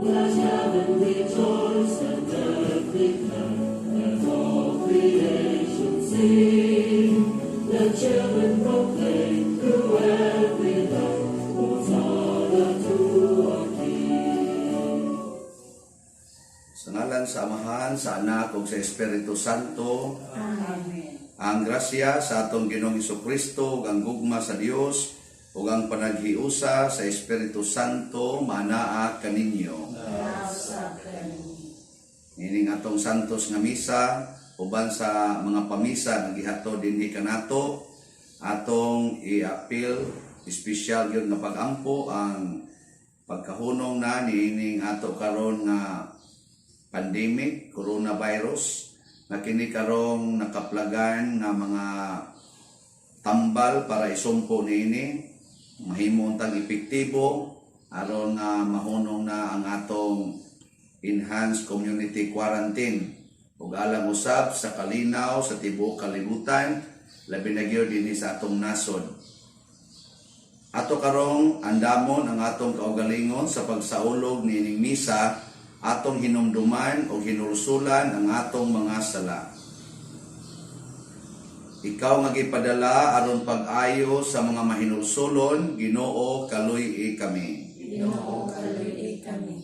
Let heaven rejoice and earth declare, let all creation sing. Let children proclaim through every land, Hosanna to our King. Sa ngalan sa Amahan, sa Anak ug sa Espiritu Santo. Amen. Ang grasya sa atong Ginoong Kristo ug ang gugma sa Dios ug ang panaghiusa sa Espiritu Santo manaa kaninyo. Nining atong santos nga misa uban sa mga pamisa nga gihatod dinhi kanato, atong iapil espesyal gyud nga pagampo ang pagkahunong na niining ato karon nga pandemic coronavirus na kini karong nakaplagan nga mga tambal para isumpo niini, mahimo untang epektibo aron nga mahunong na ang atong enhanced community quarantine ug alang usab sa kalinaw sa tibuok kalibutan, labi na gyud dinhi sa atong nasod. Ato karong andamon ang atong kaugalingon sa pagsaulog niining misa, atong hinumduman o hinulsulan ang atong mga sala. Ikaw nga gipadala aron pag-ayo sa mga mahinulsulon, Ginoo, kaluy-i kami. Ginoo, kaluy-i kami.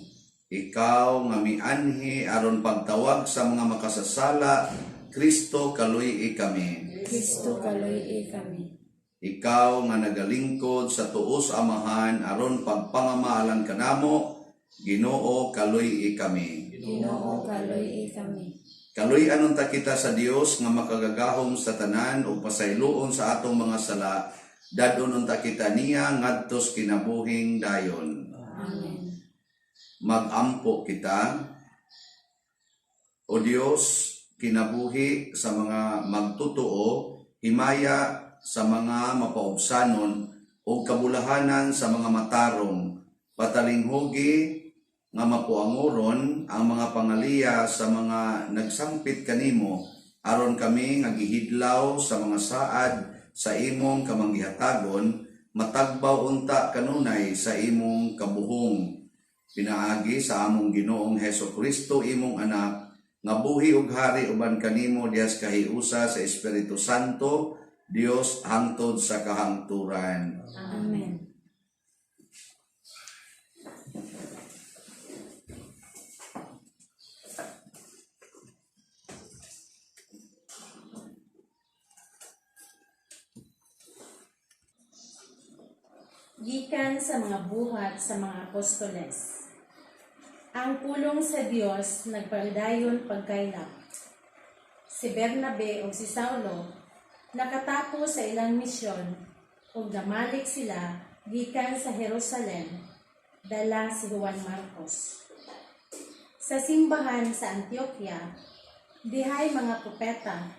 Ikaw nga mianhi aron pagtawag sa mga makasasala, Kristo, kaluy-i kami. Kristo, kaluy-i kami. Ikaw nga nagalingkod sa tuos Amahan aron pagpangamaalan kanamo, Ginoo, kaluy-i kami. Ginoo, kaluy-i kami. Kaluy-an unta kita sa Dios nga makagagahom sa tanan ug pasayloon sa atong mga sala, dad-on unta kita niya ngadtos kinabuhing dayon. Amen. Magampo kita. O Dios, kinabuhi sa mga magtotoo, himaya sa mga mapaubsanon ug kabulahanan sa mga matarong, patalinghugi nga mapuangoron ang mga pangaliya sa mga nagsampit kanimo, aron kami nga gihidlaw sa mga saad sa imong kamanggihatagon matagbaw unta kanunay sa imong kabuhong, pinaagi sa among Ginoong Heso Kristo, imong Anak, nga buhi ug hari uban kanimo dihas kahiusa sa Espiritu Santo, Dios, hangtod sa kahangturan. Amen. Gikan sa mga Buhat sa mga Apostoles. Ang pulong sa Dios nagpadayon pagkaylap. Si Bernabe ug si Saulo nakatapos sa ilang misyon ug namalik sila gikan sa Jerusalem dala si Juan Marcos. Sa simbahan sa Antioquia, dihay mga propeta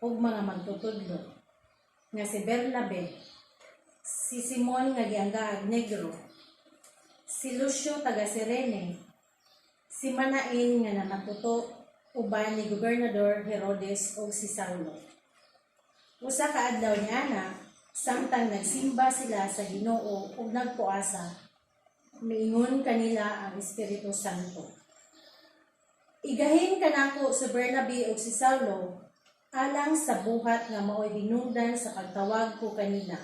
ug mga magtutudlo nga si Bernabe, si Simon nga gianggaag Negro, si Lucio taga Sirene, si Manain nga namatuto uban ni Gobernador Herodes ug si Saulo. Usa ka adlaw niana, samtang nagsimba sila sa Ginoo ug nagpuasa, miingon kanila ang Espiritu Santo: "Igahin kanako si Bernabe ug si Saulo alang sa buhat nga maoy hinungdan sa pagtawag ko kanila."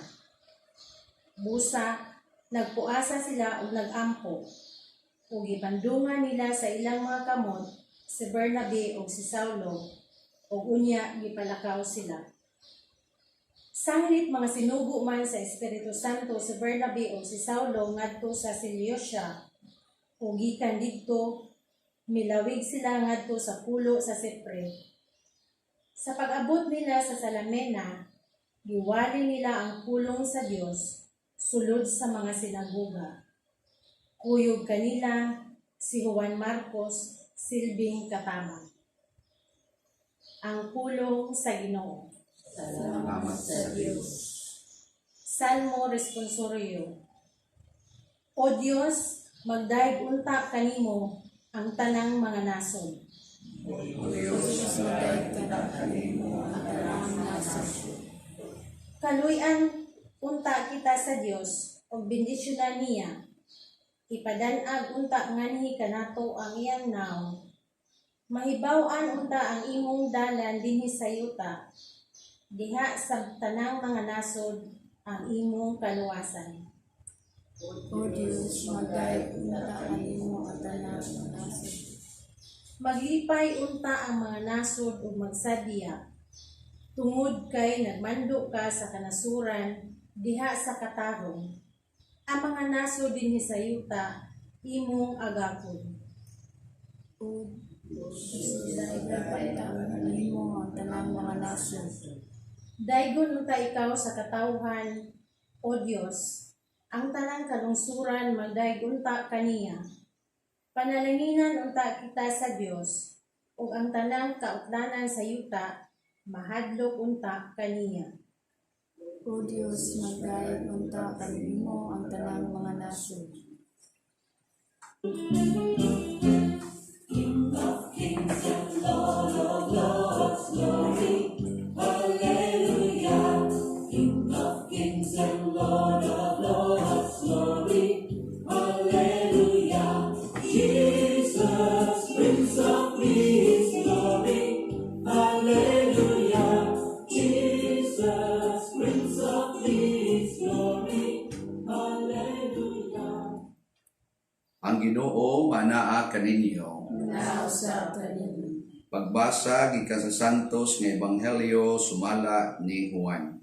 Busa, nagpuasa sila ug nagampo, ug gipandungan nila sa ilang mga kamot si Bernabe ug si Saulo, ug unya gipalakaw sila. Sanglit mga sinugo man sa Espiritu Santo si Bernabe ug si Saulo ngadto sa Seleucia, ug gikan didto milawig sila ngadto sa pulo sa Cypre. Sa pag-abot nila sa Salamina, giwali nila ang pulong sa Dios sulod sa mga sinagoga. Kuyog kanila si Juan Marcos, silbing katabang. Ang pulong sa Ginoo. Salamat sa Dios. Salmo Responsorio. O Dios, magdayeg unta kanimo ang tanang mga nasod. O Dios, Magdayeg kanimo ang tanang nasod. Kaluy-an unta kita sa Dios ug bendisyonan niya. Ipadan-ag unta nganhi kanato ang iyang nawong. Mahibaw-an unta ang imong dalan dinhi sa yuta, diha sa tanang mga nasod ang imong kaluwasan. O Dios, magdayeg unta kanimo ang tanang nasod. Maglipay unta ang mga nasod ug magsadya, tungod kay nagmando ka sa kanasuran diha sa katarong. Ang mga nasod dinhi sa yuta imong agakon. O Dios, maglipay kanimo ang tanang mga nasod. Daygon unta ikaw sa katawhan, O Dios, ang tanang kalungsuran magdayeg unta kaniya. Panalanginan unta kita sa Dios, ug ang tanang kautlanan sa yuta mahadlok unta kaniya. O Dios, magdayeg unta kanimo ang tanang mga nasod. King of kings and Lord of lords, glory, hallelujah. King of kings and Lord of lords, glory, hallelujah. Jesus, Prince of Peace, glory, hallelujah. Jesus, Prince of Peace, glory, hallelujah. Ang Ginoo anaa kaninyo. Naa usab kanimo. Pagbasa gikan sa Santos nga Ebanghelyo sumala ni Juan.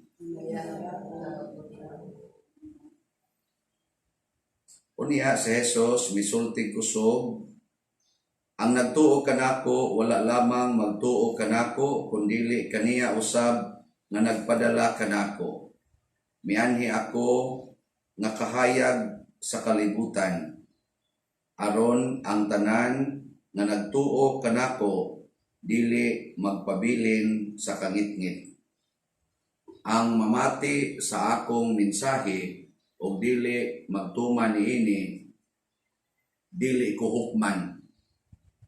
Unya si Jesus misulti kusog, "Ang nagtuo kanako wala lamang magtuo kanako, kundili kaniya usab nga nagpadala kanako. Mianhi ako nga kahayag sa kalibutan, aron ang tanan nga nagtuo kanako dili magpabilin sa kangitngit. Ang mamati sa akong mensahe ug dili magtuman niini, dili ko hukman.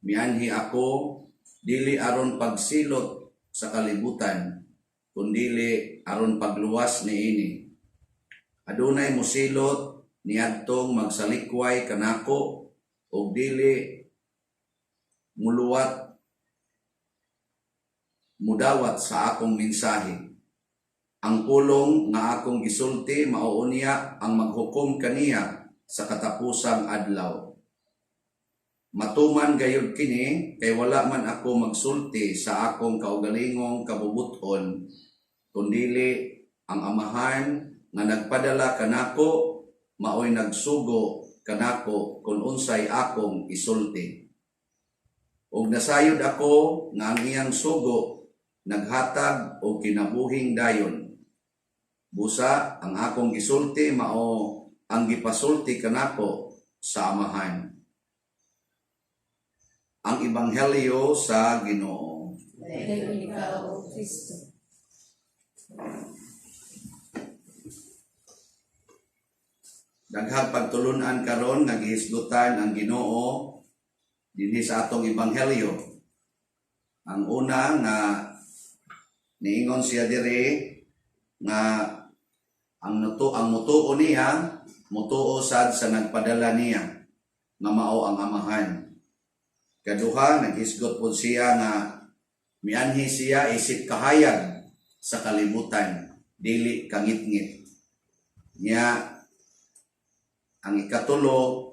Mianhi ako dili aron pagsilot sa kalibutan, kundili aron pagluwas niini. Adunay mosilot niadtong magsalikway kanako ug dili muluwat mudawat sa akong mensahe. Ang pulong nga akong gisulti mao unya ang maghukom kaniya sa katapusang adlaw. Matuman gayud kini kay wala man ako magsulti sa akong kaugalingong kabubut-on, kundili ang Amahan nga nagpadala kanako maoy nagsugo kanako kung unsay akong isulti. Ug nasayod ako nga ang iyang sugo naghatag og kinabuhing dayon. Busa ang akong gisulti mao ang gipasulti kanako sa Amahan." Ang Ebanghelyo sa Ginoo. Dayon ikaw, O Kristo. Daghang pagtulunan karon nga gihisgutan ang Ginoo dinhi sa atong ebanghelyo. Ang una nga niingon siya diri nga ang mutuo niya mutuo sad sa nagpadala niya nga mao ang Amahan. Kaduha, naghisgot pod siya nga mianhi siya isip kahayag sa kalibutan, dili kangitngit. Nya ang ikatulo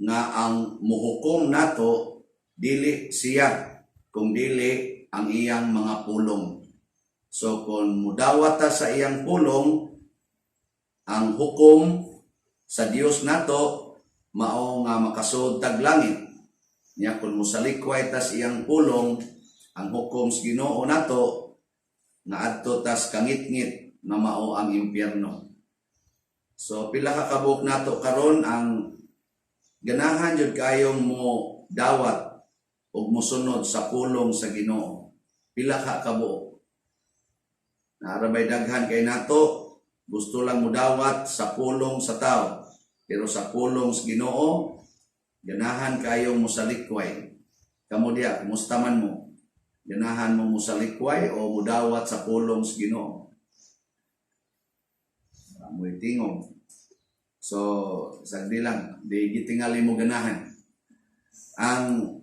nga ang muhukom nato dili siya kung dili ang iyang mga pulong. So kung mudawat ta sa iyang pulong, ang hukom sa Dios nato mao nga makasud tag langit. Nya kung mosalikway tas iyang pulong, ang hukom sa Ginoo nato nga adto tas kangitngit na mao ang impyerno. So pila ka kabuok nato karon ang ganahan jud kayong mo dawat ug mosunod sa pulong sa Ginoo? Pila ka kabuok? Naa ra bay daghan kay nato gusto lang mudawat sa pulong sa tao, pero sa pulong sa Ginoo ganahan kayong mosalikway. Kamo diya, kumusta man mo? Ganahan mo mosalikway o mudawat sa pulong sa Ginoo? Amoy tingog. So, sagdi lang, di gitingali mo ganahan. Ang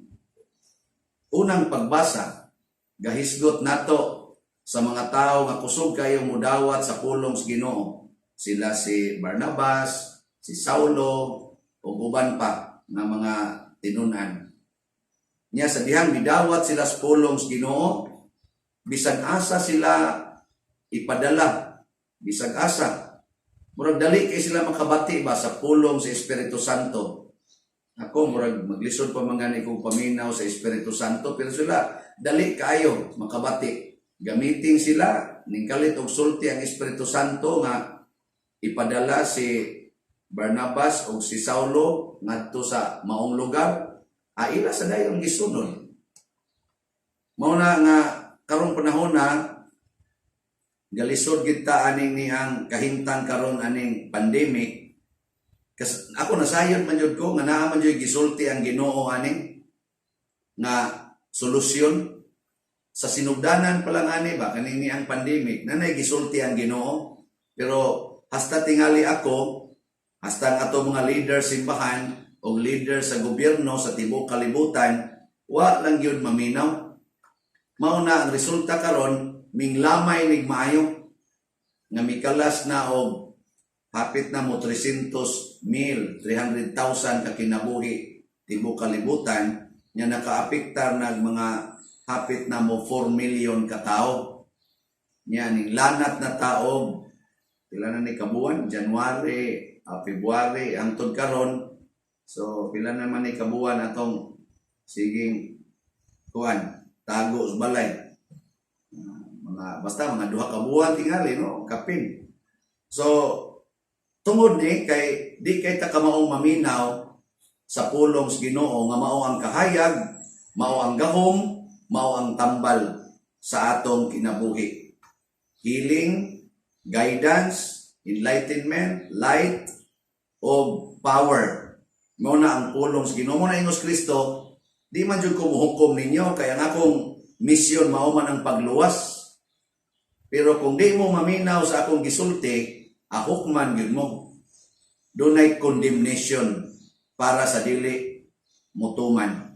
unang pagbasa, gahisgot nato sa mga tao nga kusog kayo mudawat sa pulong sa Ginoo. Sila si Barnabas, si Saulo, ug uban pa nga mga tinunan. Nya sa dihang midawat sila sa pulong sa Ginoo, bisan asa sila ipadala, bisag asa. Murag dali kay sila makabati ba sa pulong sa Espiritu Santo. Ako, murag maglisod pa man gani kong paminaw sa Espiritu Santo, pero sila dali kaayo makabati. Gamitin sila ning kalit og sulti ang Espiritu Santo nga ipadala si Barnabas o si Saulo ngadto sa maong lugar, ila sa dayon gisunod. Mao na nga karong panahon na galisod gid ta aning ni ang kahimtang karon aning pandemic. Kas, ako nasayod man jud ko nga naa man jud gisulti ang Ginoo aning nga solusyon sa sinugdanan pa lang ani ba, kaning ni ang pandemic, nanay gisulti ang Ginoo, pero hasta tingali ako, hasta ang ato mga leader simbahan o leader sa gobyerno sa tibuok kalibutan, wa lang gyud maminaw. Mao na ang resulta karon, minglamay nig maayo nga mikalas na og hapit na mo 300 mil, 300,000 ka kinabuhi tibuok kalibutan, nga nakaapektar nag mga hapit na mo 4 million ka tao. Nya ning lanat na tao, pila na ni kabuan? January, February hangtod karon. So pila naman ni kabuan atong siging kuan, tago sa balay? Mga basta mga 2 ka buwan tingali, no, kapin. So tungod ni kay di kay ta kamaong maminaw sa pulong sa Ginoo nga mao ang kahayag, mao ang gahom, mao ang tambal sa atong kinabuhi. Healing, guidance, enlightenment, light o power. Mao na ang pulong sa Ginoo. Mao na ingos Kristo, "Di man jud ko muhukom ninyo kay ang akong misyon mao man ang pagluwas. Pero kung di mo maminaw sa akong gisulti, ahukman gyud mo." Dunay condemnation para sa dili mutuman.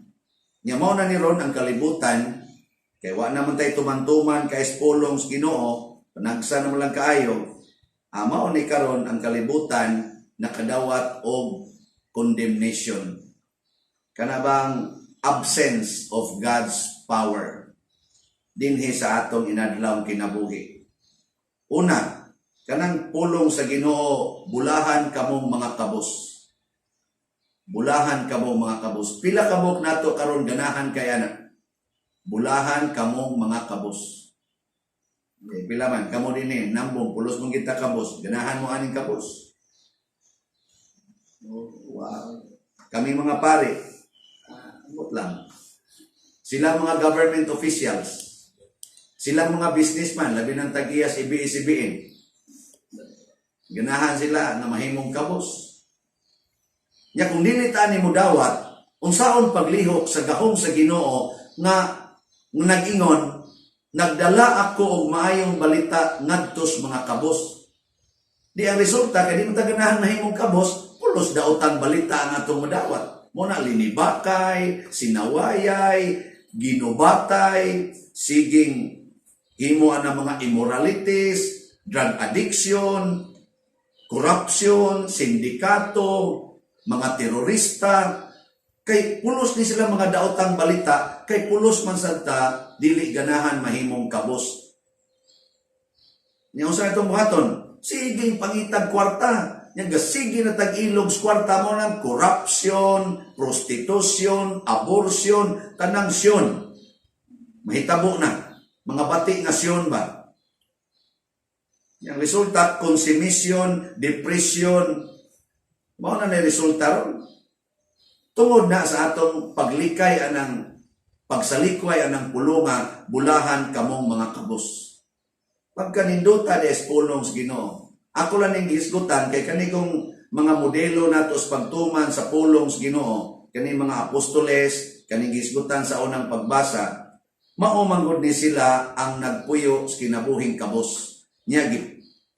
Nya mao na ni ron ang kalibutan kay wa naman tay tuman-tuman kay pulong sa Ginoo, panagsa naman lang kaayo. Mao ni karon ang kalibutan nakadawat og condemnation. Kana bang absence of God's power dinhi sa atong inadlaw kinabuhi. Una, kanang pulong sa Ginoo, "Bulahan kamong mga kabos." "Bulahan kamong mga kabos." Pila kabok nato karon ganahan kay ana? "Bulahan kamong mga kabos." Okay, pila man kamo dinhi, nambong pulos mong kita kabos, ganahan mo aning kabos? Oh, wow. Kami mga pare, ambot lang. Sila mga government officials, sila mga businessman, labi ng tag-iya sa ABS-CBN. Ganahan sila nga mahimong kabos. Nya kung dili ta ni mudawat, unsaon paglihok sa gahom sa Ginoo nga nag-ingon, "Nagdala ako og maayong balita ngadto sa mga kabos"? Di ang resulta kay di mo ta ganahan mahimong kabos, pulos daotang balita ang atong madawat. Mo na linibakay, sinawayay, ginubatay, siging himo ang mga immoralities, drug addiction, corruption, sindikato, mga terorista, kay pulos ni sila mga daotang balita, kay pulos man sad ta dili ganahan mahimong kabos. Nya unsa itong buhaton? Sige pangitag kwarta. Nya gasige na tag-ilog sa kwarta mo ng corruption, prostitution, abortion, tanang syon. Mahitabo na. Mga bati nga syon ba? Yang resulta, consumption, depression, mao na ni resulta ron. Tungod na sa atong paglikay anang pagsalikway anang pulonga, "Bulahan kamong mga kabos." Pagkaninduta des pulong sa Ginoo. Ako lang ning gihisgutan kay kani kong mga modelo nato sa pagtuman sa pulong sa Ginoo, kani mga apostoles, kani gihisgutan sa unang pagbasa, mao man gud ni sila ang nagpuyo sa kinabuhing kabos. Nya gi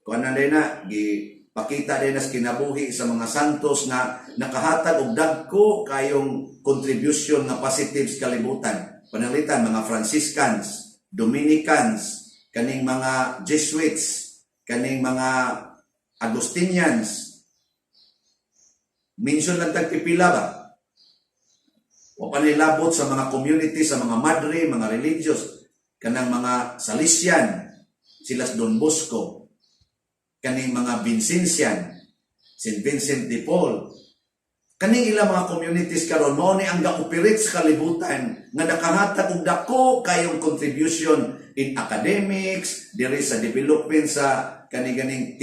kuan na na gi Pakita din nas kinabuhi sa mga santos nga nakahatag og dagko kayong contribution nga positive sa kalibutan. Pananglitan mga Franciscans, Dominicans, kaning mga Jesuits, kaning mga Agustinians. Mention lang tag pipila ba? Wa pa nilabot sa mga community, sa mga madre, mga religious, kanang mga Salesian, sila sa Don Bosco, kaning mga Vincentian, St. Vincent de Paul, kaning ilang mga communities karon mao ni ang ga-operate sa kalibutan nga nakahatag og dako kayong contribution in academics, diri sa development sa kani ganing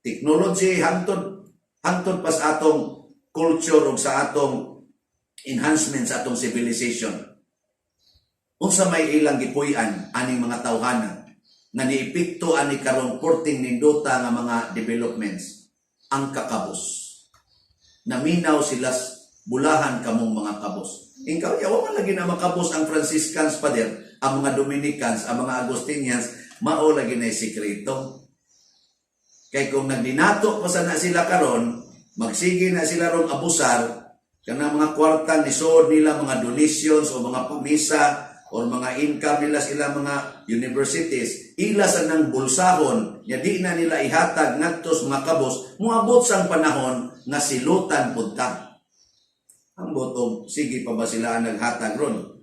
technology, hangtod hangtod pa sa atong culture ug sa atong enhancement sa atong civilization. Unsa may ilang gipuy-an aning mga tawhana nga niepekto ani karong porting nindota nga mga developments? Ang kakabos. Naminaw sila bulahan kamong mga kabos. Ikaw, yawa man lagi na makabos ang Franciscans, Pader, ang mga Dominicans, ang mga Agustinians, mao lagi na sikreto. Kay kung nagdinato pa sana sila karon, magsige na sila rong abusar, kanang mga kwarta ni suod nila, mga donations o mga pamisa or mga income nila sa ilang mga universities, ila sa nang bulsahon, nya di na nila ihatag ngadto sa mga kabos, moabot sang panahon nga silutan pud ta. Ambot og sige pa ba sila ang naghatag ron?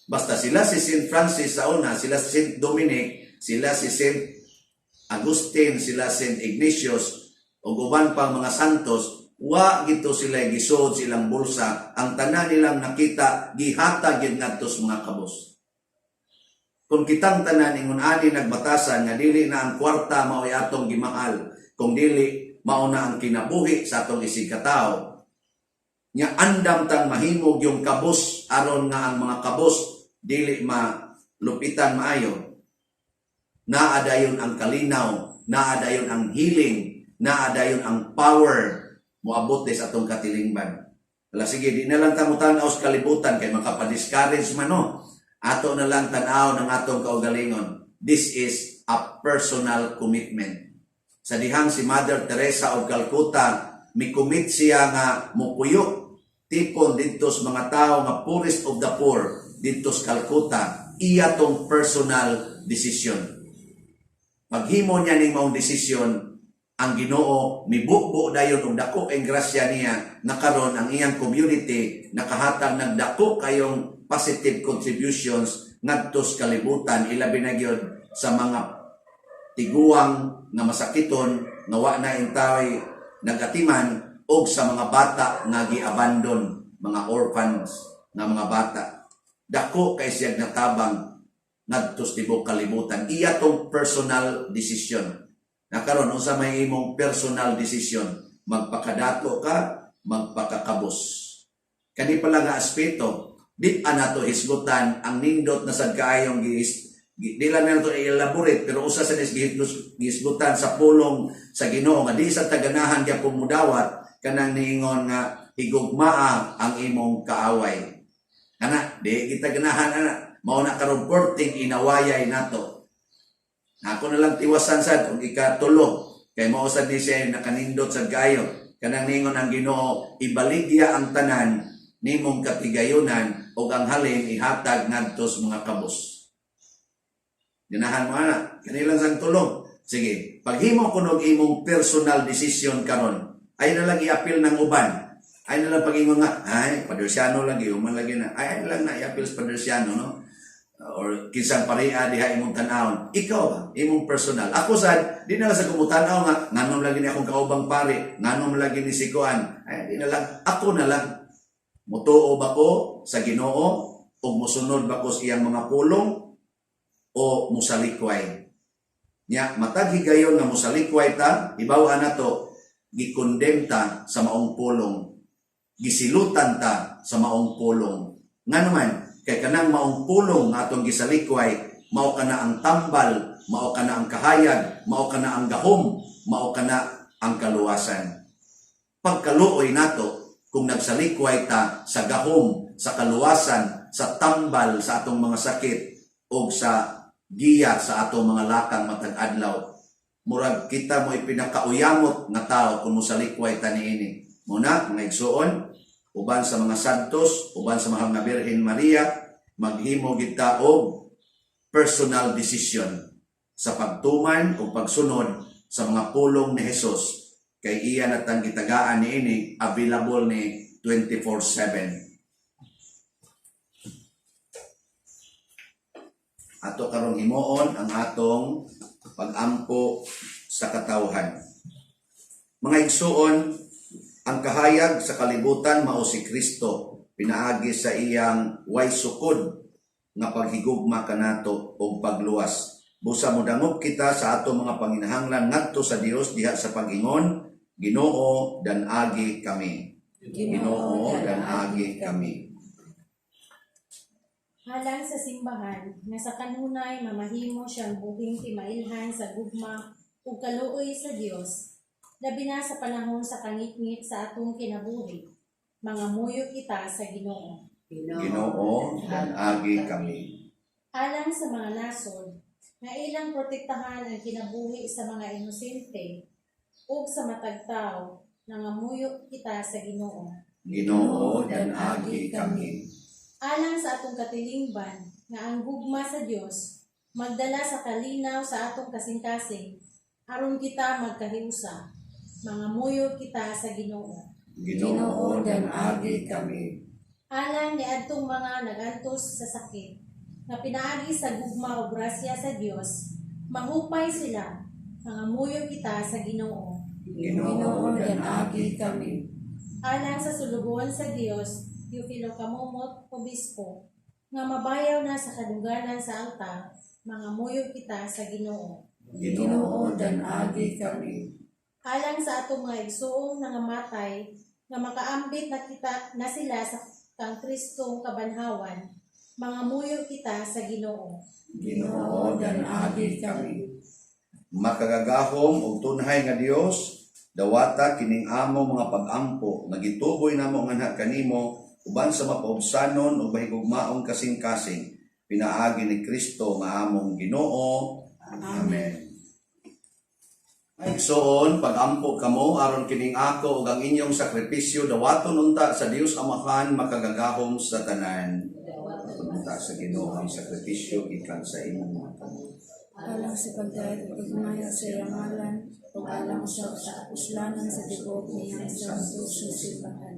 Basta sila si St. Francis sa una, sila si St. Dominic, sila si St. Agustin, sila St. Ignatius, ug uban pang mga santos, wa gito sila gisuod silang bulsa. Ang tanan nilang nakita, gihatag gyud ngadto sa mga kabos. Kung kitang tanan ingon ani nagbatasan nga dili na ang kwarta mao'y atong gimahal, kung dili mao na ang kinabuhi sa atong isigkatawo, nya andam tang mahimog yung kabos aron nga ang mga kabos dili malupitan maayo, naa dayon ang kalinaw, naa dayon ang healing, naa dayon ang power moabot sa atong katilingban. Ala sige, di na lang ta mo tan-aw sa kalibutan kay makapa-discourage man, no. Ato na lang tan-aw ng atong kaugalingon. This is a personal commitment. Sa dihang si Mother Teresa of Calcutta, mi-commit siya nga mupuyo tipon didto sa mga tao nga poorest of the poor didto sa Calcutta, iya tong personal decision. Paghimo niya ning maong desisyon, ang Ginoo mibubo dayon og dako ang grasya niya na karon ang iyang community nakahatag ng dako kayong positive contributions ngadto sa kalibutan, ilabi na gyud sa mga tiguang nga masakiton nga wa na intaway nagatiman og sa mga bata nga gi-abandon, mga orphans nga mga bata. Dako kay siya natabang ngadto sa tibuok kalibutan. Iya tong personal decision. Na karon, unsa may imong personal decision? Magpakadato ka, magpakakabos? Kani pala nga aspeto, di pa nato hisgutan ang nindot na sad kaayong di lang nato i-elaborate, pero usa sa nis gihisgutan sa pulong sa Ginoo nga di sa taganahan gyapon mudawat, kanang niingon nga higugmaa ang imong kaaway. Ana, di kita ganahan ana. Mao na karon perting inawayay nato. Ako na lang tiwasan sad og ikatulo kay mao sad ni siya nakanindot sad kayo. Kanang ningon ang Ginoo, ibaligya ang tanan nimong katigayunan ug ang halin ihatag ngadto sa mga kabos. Ganahan mo ana, kanilang sang tulong. Sige, paghimo kunog imong personal decision karon, ay na lang i-appeal ng uban. Ay na lang pag-ingon nga, "Ay, Padersiano lagi, human lagi na." Ay, ay lang na i-appeal sa Padersiano, no? Or kinsang paria diha imong tan-awon. Ikaw ba? Imong personal. Ako sad, di na lang sa kumutanaw nga, nganom lagi ni akong kaubang pare, nganom lagi ni si Kuan. Ay, di na lang. Ako na lang. Mutuo ba ko sa Ginoo o musunod ba ko sa iyang mga pulong o musalikway? Nya, matag higayon nga musalikway ta, ibaw nato, gikondem ta sa maong pulong. Gisilutan ta sa maong pulong. Nga naman, kay kanang maong pulong nga atong gisalikway, mao kana ang tambal, mao kana ang kahayag, mao kana ang gahom, mao kana ang kaluwasan. Pagkaluoy nato kung nagsalikway ta sa gahom, sa kaluwasan, sa tambal sa atong mga sakit o sa giya sa atong mga lakang matag adlaw. Murag kita mo'y pinakauyamot nga tao kung mosalikway ta niini. Muna, mga igsuon, uban sa mga santos, uban sa mahal nga Birhen Maria, maghimo kita og personal decision sa pagtuman o pagsunod sa mga pulong ni Jesus kay iya natang gitagaan niini, available ni 24/7. Ato karong himuon ang atong pagampo sa katawhan. Mga igsuon, ang kahayag sa kalibutan mao si Kristo pinaagi sa iyang way sukod nga paghigugma kanato og pagluwas. Busa modangop kita sa ato mga panginahanglan ngadto sa Dios diha sa pag-ingon, "Ginoo, dan-agi kami. Ginoo, dan-agi kami." Alang sa simbahan, nga sa kanunay mamahimo siyang buhing timailhan sa gugma ug kaluoy sa Dios, labi na sa panahon sa kangitngit sa atong kinabuhi. Mangamuyo kita sa Ginoo. Ginoo, dan-agi kami. Alang sa mga nasod, nga ilang protektahan ang kinabuhi sa mga inosente ug sa matag tawo, nangamuyo kita sa Ginoo. Ginoo, dan-agi kami. Alang sa atong katilingban nga ang gugma sa Dios magdala sa kalinaw sa atong kasing-kasing aron kita magkahiusa. Mangamuyo kita sa Ginoo. Ginoo, dan-agi kami. Alang niadtong mga nagantos sa sakit nga pinaagi sa gugma o grasya sa Dios mahupay sila. Mangamuyo kita sa Ginoo. Ginoo, dan-agi kami. Alang sa sulugoon sa Dios Teofilo Camomot, Obispo, nga mabayaw na sa kadungganan sa altar, mangamuyo kita sa Ginoo. Ginoo, dan-agi kami. Alang sa atong mga igsuong nangamatay nga makaambit na kita na sila sa kang Kristong kabanhawan, mangamuyo kita sa Ginoo. Ginoo, dan-agi kami. Makagagahom og tunhay nga Dios, dawata kining among mga pag-ampo nga gituboy namo nganha kanimo uban sa mapaubsanon ug mahigugmaong kasing-kasing pinaagi ni Kristo nga among Ginoo. Amen. Ay, igsoon, pag-ampo kamo aron kining ako ug ang inyong sakripisyo dawaton unta sa Dios Amahan makagagahom sa tanan. Unta sa Ginoo ang sakripisyo gikan sa imong mga kamot. Alang sa pagdayeg ug paghimayo sa iyang ngalan, ug alang usab sa kapuslanan sa tibuok niyang santo sa simbahan.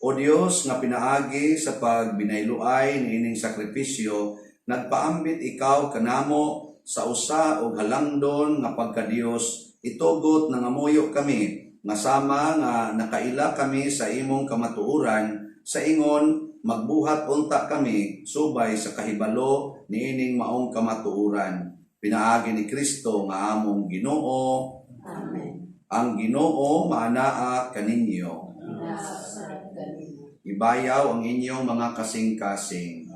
O Dios nga pinaagi sa pagbinayloay niining sakripisyo, nagpaambit ikaw kanamo sa usa og halangdon nga pagkadiyos, itugot nangamuyo kami nga sama nga nakaila kami sa imong kamatuoran, sa ingon magbuhat unta kami subay sa kahibalo niining maong kamatuoran pinaagi ni Kristo nga among Ginoo. Amen. Ang Ginoo maanaa kaninyo. Ibayaw ang inyong mga kasing-kasing.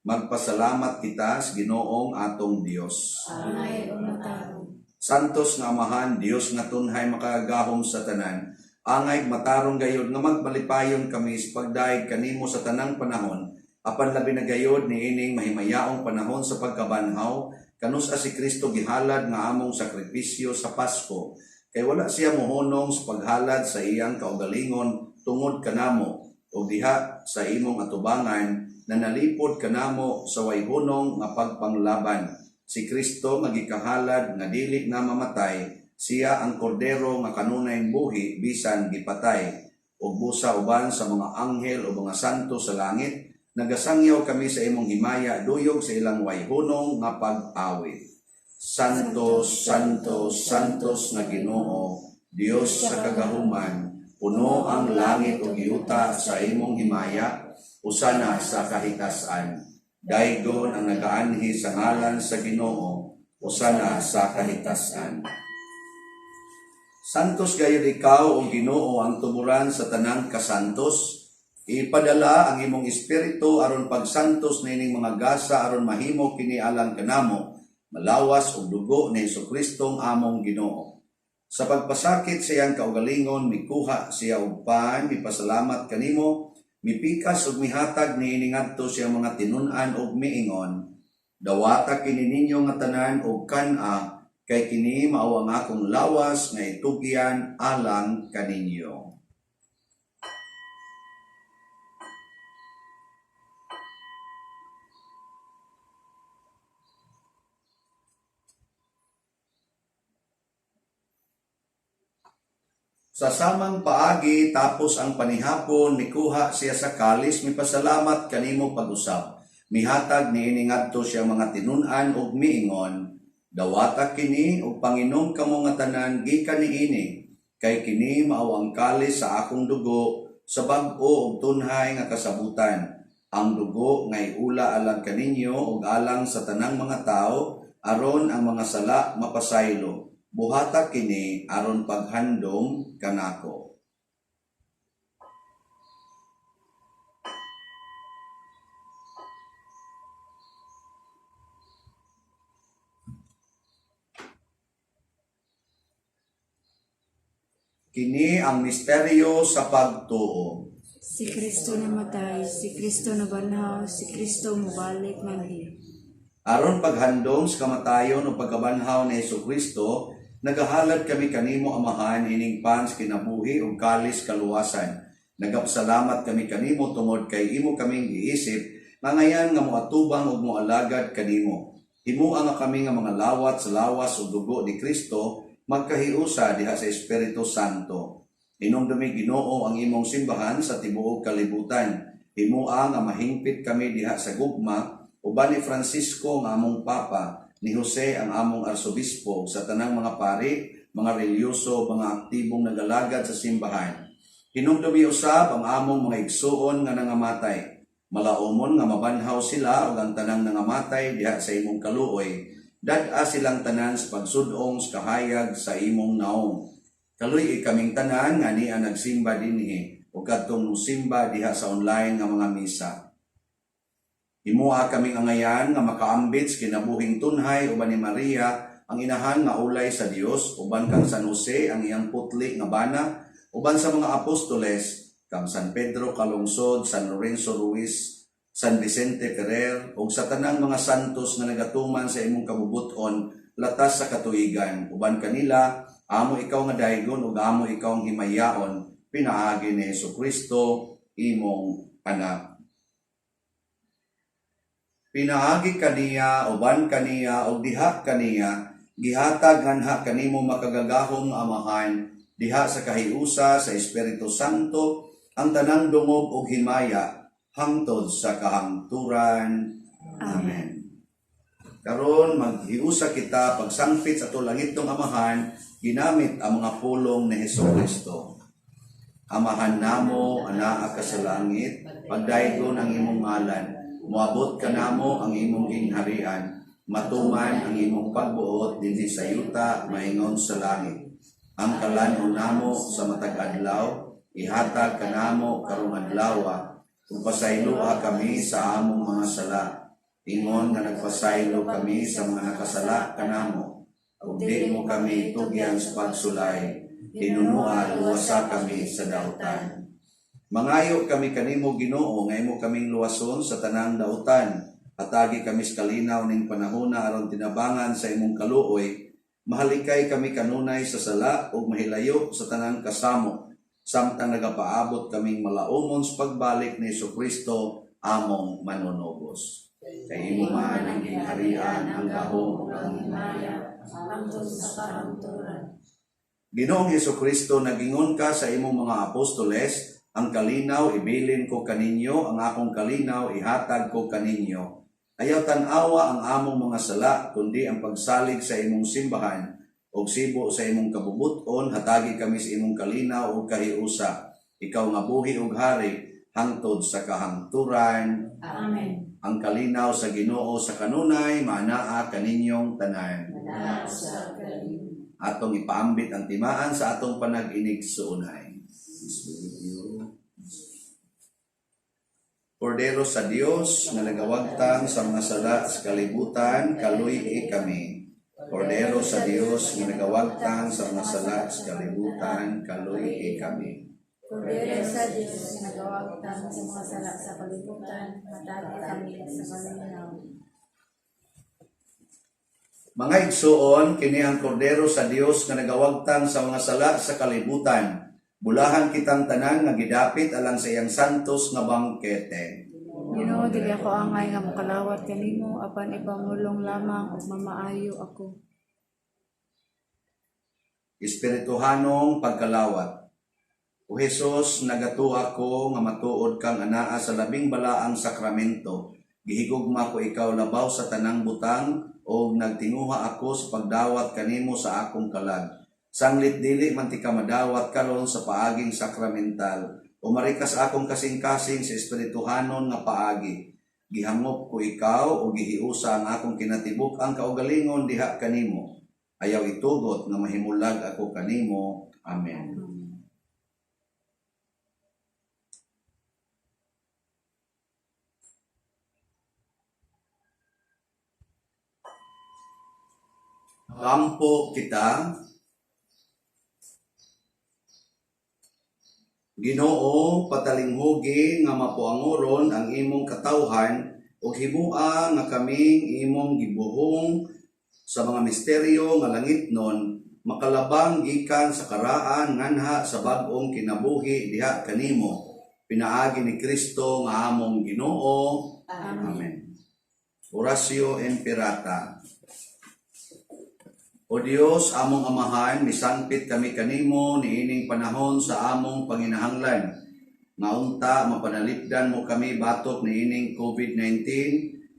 Magpasalamat kita sa Ginoong atong Dios. Angay ug matarong. Santos nga Amahan, Dios nga tunhay makagagahom sa tanan, angay matarong gayod nga magmalipayon kami sa pagdayeg kanimo sa tanang panahon, apan labi na gayod niining mahimayaong panahon sa pagkabanhaw, kanus-a si Kristo gihalad nga among sakripisyo sa Pasko. Kay wala siya mohunong sa paghalad sa iyang kaugalingon tungod kanamo, ug diha sa imong atubangan nanalipod kanamo sa way hunong nga pagpanglaban. Si Kristo nga gikahalad nga dili na mamatay, siya ang kordero nga kanunay buhi bisan gipatay. Ug busa uban sa mga anghel o mga santo sa langit, nagasangyaw kami sa imong himaya duyog sa ilang way hunong nga pag-awit. Santo, Santo, Santos nga Ginoo, Dios sa kagahuman, puno ang langit ug yuta sa imong himaya, usana sa kahitasan. Daygon ang nagaanhi sa ngalan sa Ginoo, usana sa kahitasan. Santos gayud ikaw, o Ginoo, ang tuburan sa tanang kasantos. Ipadala ang imong espiritu aron pagsantos niining mga gasa aron mahimo kini alang kanamo, malawas ug dugo ni Hesus-Kristong among Ginoo. Sa pagpasakit sa iyang kaugalingon, mikuha siya og pan, mipasalamat kanimo, mipikas ug mihatag niini ngadto sa iyang mga tinun-an ug miingon, Dawata kini ninyo nga tanan og kan-a, kay kini mao ang akong lawas nga itugyan alang kaninyo. Sa samang paagi tapos ang panihapon, mikuha siya sa kalis, mipasalamat kanimo pag-usab. Mihatag niini ngadto sa iyang mga tinun-an ug miingon, "Dawata kini ug panginom kamo nga tanan gikan niini, kay kini mao ang kalis sa akong dugo sa bag-o ug tunhay nga kasabutan. Ang dugo nga iula alang kaninyo ug alang sa tanang mga tawo aron ang mga sala mapasaylo. Buhata kini aron paghandom kanako." Kini ang misteryo sa pagtuo. Si Kristo namatay, si Kristo nabanhaw, si Kristo mobalik manhi. Aron paghandom sa kamatayon o pagkabanhaw ni Hesukristo, nagahalad kami kanimo, Amahan, ining pan sa kinabuhi ug kalis kaluwasan. Nagapasalamat kami kanimo tungod kay imo kaming giisip mangayan nga moatubang ug moalagad kanimo. Himoa nga kami nga mga lawat sa lawas ug dugo ni Kristo magkahiusa diha sa Espiritu Santo. Hinumdumi, Ginoo, ang imong simbahan sa tibuok kalibutan. Himoa nga mahingpit kami diha sa gugma uban ni Francisco nga among Papa, ni Jose ang among arsobispo, sa tanang mga pari, mga relihiyoso, mga aktibong nagalagad sa simbahan. Hinumdumi usab ang among mga igsuon nga nangamatay. Malaumon nga mabanhaw sila ug ang tanang nangamatay diha sa imong kaluoy. Dad-a silang tanan sa pagsud-ong sa kahayag sa imong naong. Kaluy-i kaming tanan nga nia nagsimba dinhi ug kadtong mosimba diha sa online nga mga misa. Himoa kaming angayan nga makaambit sa kinabuhing tunhay uban ni Maria ang inahan nga ulay sa Dios, uban kang San Jose ang iyang putli nga bana, uban sa mga apostoles kang San Pedro Calungsod, San Lorenzo Ruiz, San Vicente Ferrer ug sa tanang mga santos nga nagatuman sa imong kabubut-on latas sa katuigan. Uban kanila amo ikaw nga daygon ug amo ikaw ang himayaon pinaagi ni Hesukristo, imong anak. Pinaagi kaniya, uban kaniya, ug diha kaniya, gihatag nganha kanimo makagagahom nga Amahan, diha sa kahiusa sa Espiritu Santo, ang tanang dungog ug himaya hangtod sa kahangturan. Amen. Karon maghiusa kita pagsangpit sa atong langitnong Amahan ginamit ang mga pulong ni Hesukristo. Amahan namo, anaa ka sa langit, pagdaygon ang imong ngalan, moabot kanamo ang imong gingharian, matuman ang imong pagbuot dinhi sa yuta maingon sa langit. Ang kalan-on namo sa matag adlaw, ihatag kanamo karong adlawa, ug pasayloa kami sa among mga sala, ingon nga nagpasaylo kami sa mga nakasala kanamo. Ug di mo kami tugyan sa pagsulay, hinunoa luwasa kami sa dautan. Mangayo kami kanimo, Ginoo, nga imo kaming luwason sa tanang dautan. Hatagi kami sa kalinaw ning panahona aron tinabangan sa imong kaluoy, mahalikay kami kanunay sa sala ug mahilayo sa tanang kasamok samtang nagapaabot kaming malaumon sa pagbalik ni Kristo among manunubos. Kay imo man ang gingharian, ang gahom ug ang himaya, hangtod sa kahangturan. Ginoong Hesukristo, nagingon ka sa imong mga apostoles, "Ang kalinaw ibilin ko kaninyo, ang akong kalinaw ihatag ko kaninyo." Ayaw tan-awa ang among mga sala, kundi ang pagsalig sa imong simbahan, ug sibo sa imong kabubut-on, hatagi kami sa imong kalinaw ug kahiusa. Ikaw nga buhi ug hari hangtod sa kahangturan. Amen. Ang kalinaw sa Ginoo sa kanunay maanaa kaninyong tanan. Manaa sa kalim. Atong ipaambit ang timaan sa atong panag-inigsuonay. Peace be with you. Kordero sa Dios nga nagawagtang sa mga sala sa kalibutan, kaluy-i kami. Kordero sa Dios nga nagawagtang sa mga sala sa kalibutan, kaluy-i kami. Kordero sa Diyos nga nagawagtang sa mga sala sa kalibutan, hatagi kami sa kalinaw. Mga igsuon, kini ang kordero sa Dios nga nagawagtang sa mga sala sa kalibutan. Bulahan kitang tanan nga gidapit alang sa iyang santos nga bangkete. Ginoo, dili ako angay nga mokalawat kanimo, apan ipangulong lamang ug mamaayo ako. Espirituhanong pagkalawat. O Hesus, nagatuo ko nga matuod kang anaa sa labing balaang sakramento. Gihigugma ko ikaw labaw sa tanang butang ug nagtinguha ako sa pagdawat kanimo sa akong kalag. Sanglit dili man tika madawat karon sa paaging sakramental. Umari ka sa akong kasing-kasing sa espirituhanon nga paagi. Gihangop ko ikaw o gihiusa ang akong kinatibuk-ang kaugalingon diha kanimo. Ayaw itugot nga mahimulag ako kanimo. Amen. Kampo kita. Ginoo, patalinghugi nga mapuangoron ang imong katawhan ug himua nga kaming imong gibuhong sa mga misteryo nga langitnon makalabang gikan sa karaan nganha sa bag-ong kinabuhi diha kanimo pinaagi ni Kristo nga among Ginoo. Amen. Amen. Oratio Imperata. O Dios, among Amahan, misangpit kami kanimo niining panahon sa among panginahanglan. Nga unta mapanalipdan mo kami batok niining COVID-19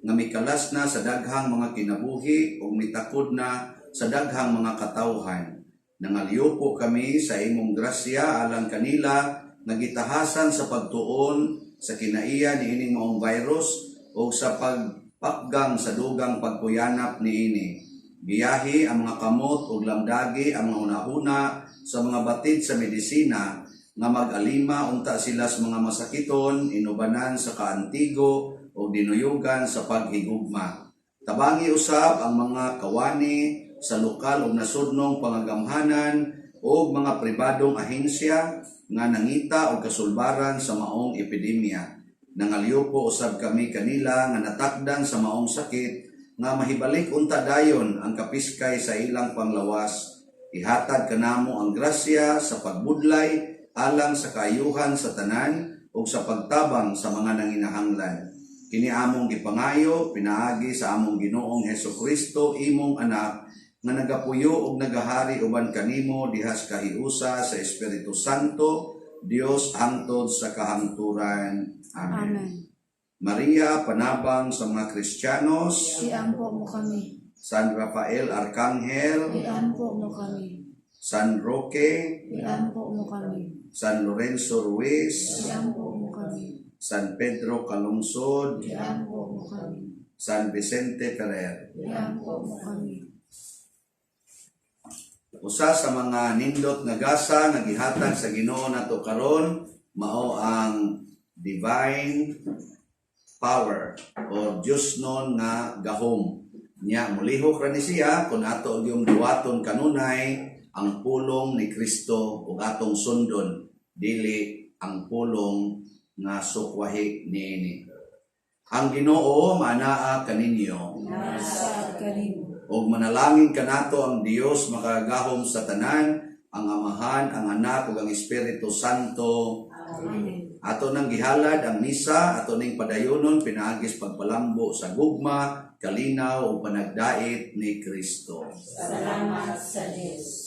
nga mikalas na sa daghang mga kinabuhi ug mitakod na sa daghang mga katawhan. Nangalyupo kami sa imong grasya alang kanila nga gitahasan sa pagtuon sa kinaiya niining maong virus o sa pagpakgang sa dugang pagkuyanap niini. Giyahi ang mga kamot ug lamdagi ang mga hunahuna sa mga batid sa medisina nga mag-alima unta sila sa mga masakiton, inubanan sa kaantigo o dinuyugan sa paghigugma. Tabangi usab ang mga kawani sa lokal ug nasudnong pangagamhanan o mga pribadong ahensya nga nangita og kasulbaran sa maong epidemya. Nangalyupo usab kami kanila nga natakdan sa maong sakit nga mahibalik unta dayon ang kapiskay sa ilang panglawas. Ihatag kanamo ang grasya sa pagbudlay alang sa kaayuhan sa tanan ug sa pagtabang sa mga nanginahanglan. Kini among gipangayo pinaagi sa among Ginoong Hesukristo, imong anak, nga nagapuyo ug nagahari uban kanimo diha sa kahiusa sa Espiritu Santo, Dios hangtod sa kahangturan. Amen. Amen. Maria, panabang sa mga Kristiyanos. Iampo mo kami. San Rafael Arcangel, Iampo mo kami. San Roque, Iampo mo kami. San Lorenzo Ruiz, Iampo mo kami. San Pedro Calungsod, Iampo mo kami. San Vicente Ferrer. Iampo mo kami. Usa sa mga nindot nga gasa nga gihatag sa Ginoo nato karon mao ang divine power o Diosnon nga gahom. Nya molihok ra ni siya kung ato gyung duwaton kanunay ang pulong ni Kristo ug atong sundon, dili ang pulong nga sukwahi niini. Ang Ginoo maanaa kaninyo. Sa kanimo. Ug manalangin kanato ang Dios makagagahom sa tanan, ang Amahan, ang Anak ug ang Espiritu Santo. Amen. Ato nang gihalad ang misa, ato ning padayonon pinaagis pagpalambo sa gugma, kalinaw ug panagdait ni Kristo. Salamat sa Diyos.